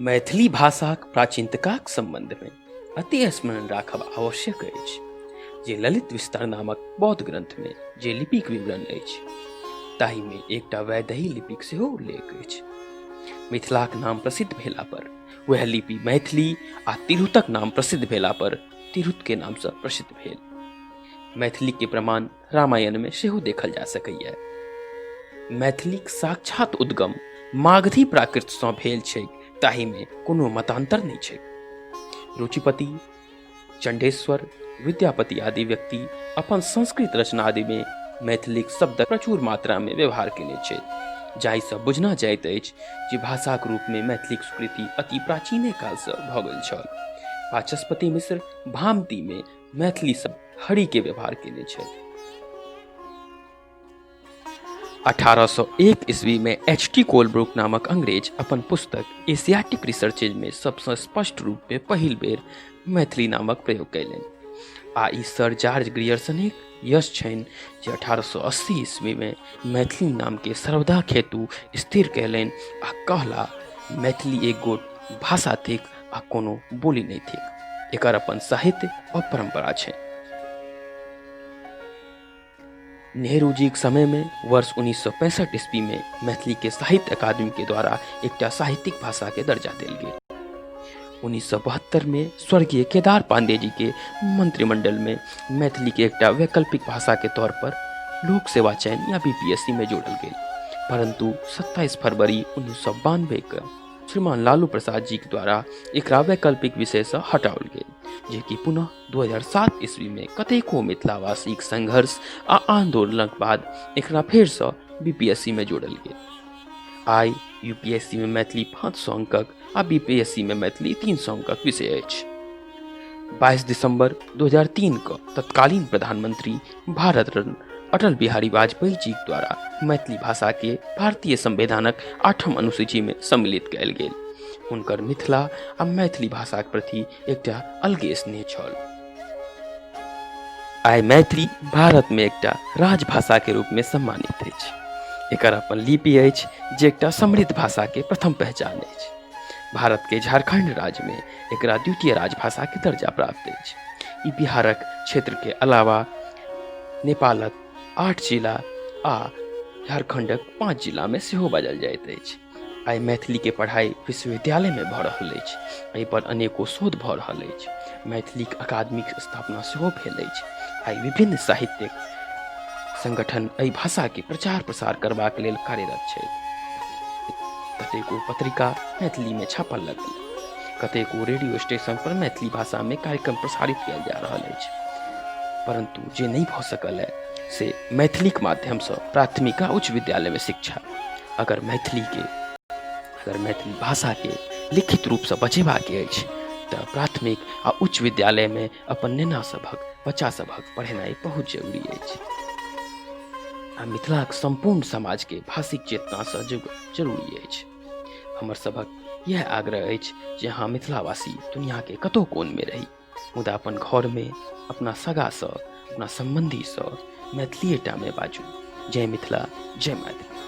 मैथिली भाषाक प्राचीनताक सम्बन्धमे अति स्मरण राखब आवश्यक अछि जे ललित विस्तार नामक बौद्ध ग्रन्थमे जे लिपिक विवरण अछि ताहिमे एकटा वैदही लिपिक सेहो उल्लेख अछि। मिथिलाक नाम प्रसिद्ध भेला पर वएह लिपि मैथिली आ तिरहुतक नाम प्रसिद्ध भेला पर तिरहुत के नामसँ प्रसिद्ध भेल। मैथिली के प्रमाण रामायणमे सेहो देखल जा सकैए। मैथिलीक साक्षात उद्गम मागधी प्राकृतसँ भेल छैक, ताहिमे कोनो मतान्तर नहि छैक। रुचिपति, चण्डेश्वर, विद्यापति आदि व्यक्ति अपन संस्कृत रचना आदिमे मैथिलीक शब्दक प्रचुर मात्रामे व्यवहार कयने छथि, जाहिसँ बुझना जाइत अछि जे भाषाक रूपमे मैथिलीक स्वीकृति अति प्राचीने कालसँ भऽ गेल छल। वाचस्पति मिश्र भामतीमे मैथिली शब्द हरिके व्यवहार कयने छथि। 1801 ईस्वी में एच टी कोलब्रुक नामक अंग्रेज अपन पुस्तक एशियाटिक रिसर्चेज में सबसँ स्पष्ट रूप में पहिल बेर मैथिली नामक प्रयोग कयलनि आ ई सर जॉर्ज ग्रियर्सनेक यश छनि जे 1880 ईस्वी में मैथिली नामके सर्वदा हेतु स्थिर कयलनि आ कहला मैथिली एक गोट भाषा थिक आ कोनो बोली नहि थिक, एकर अपन साहित्य और परंपरा छै। नेहरू जीक समयमे वर्ष 1965 ईस्वीमे मैथिलीके साहित्य अकादमीके द्वारा एकटा साहित्यिक भाषाके दर्जा देल गेल। 1972मे स्वर्गीय केदार पांडे जी के मंत्रिमंडलमे मैथिलीके एकटा वैकल्पिक भाषाके तौर पर लोक सेवा चयन या बीपीएससी में जोड़ल गेल, परंतु 27 फरवरी 1992 के श्रीमान लालू प्रसाद जी के द्वारा एकरा वैकल्पिक विषयसँ हटाओल गेल, जेकि पुनः 2007 ईस्वीमे कतेको मिथिलावासीक संघर्ष आ आंदोलनक बाद एकरा फेरसँ बीपीएससी मे जोड़ल गेल। आइ यूपीएससी मे मैथिली 500 अंकक आ बीपीएससी मे मैथिली 300 अंकक विषय अछि। 22 दिसंबर 2003 क तत्कालीन प्रधानमंत्री भारत रत्न अटल बिहारी वाजपेयी जी द्वारा मैथिली भाषा के भारतीय संविधानक 8म अनुसूची में सम्मिलित कयल गेल। हुनकर मिथिला आ मैथिली भाषाक प्रति एकटा अलगे स्नेह छल। आइ मैथिली भारत में एकटा राजभाषा के रूप में सम्मानित अछि। एकर अपन लिपि अछि जे एकटा समृद्ध भाषा के प्रथम पहचान अछि। भारत के झारखंड राज्य में एकरा द्वितीय राजभाषा के दर्जा प्राप्त अछि। ई बिहारक क्षेत्र के अलावा नेपालक 8 जिला आ झारखंडक 5 जिला में सेहो बाजल जाइत अछि। आइ मैथिली के पढ़ाई विश्वविद्यालय में भऽ रहल अछि। एहि पर अनेको शोध भऽ रहल अछि। मैथिलीक अकादमीक स्थापना सेहो भेल अछि। आइ विभिन्न साहित्यिक संगठन एहि भाषा के प्रचार प्रसार करबाक लेल कार्यरत छथि। कतेको पत्रिका मैथिली में छापल लगल। कतेको रेडियो स्टेशन पर मैथिली भाषा में कार्यक्रम प्रसारित कयल जा रहल अछि। परंतु जे नहि भऽ सकल है से मैथिलीक माध्यमसँ प्राथमिक आ उच्च विद्यालय में शिक्षा। अगर मैथिली के, अगर मैथिली भाषा के लिखित रूपसँ बचेबाक अछि तऽ प्राथमिक आ उच्च विद्यालय में अपन नेना सभक, बच्चा सभक पढ़ेनाइ बहुत जरूरी अछि। आ मिथिलाक सम्पूर्ण समाज के भाषिक चेतनासँ जरूरी अछि। हमर सभक इएह आग्रह अछि जे अहाँ मिथिलावासी दुनियाके कतहु कोनमे रही, मुदा अपन घरमे अपना सगासँ, अपना सम्बन्धीसँ मैथिलीएटामे बाजू। जय मिथिला, जय मैथिली।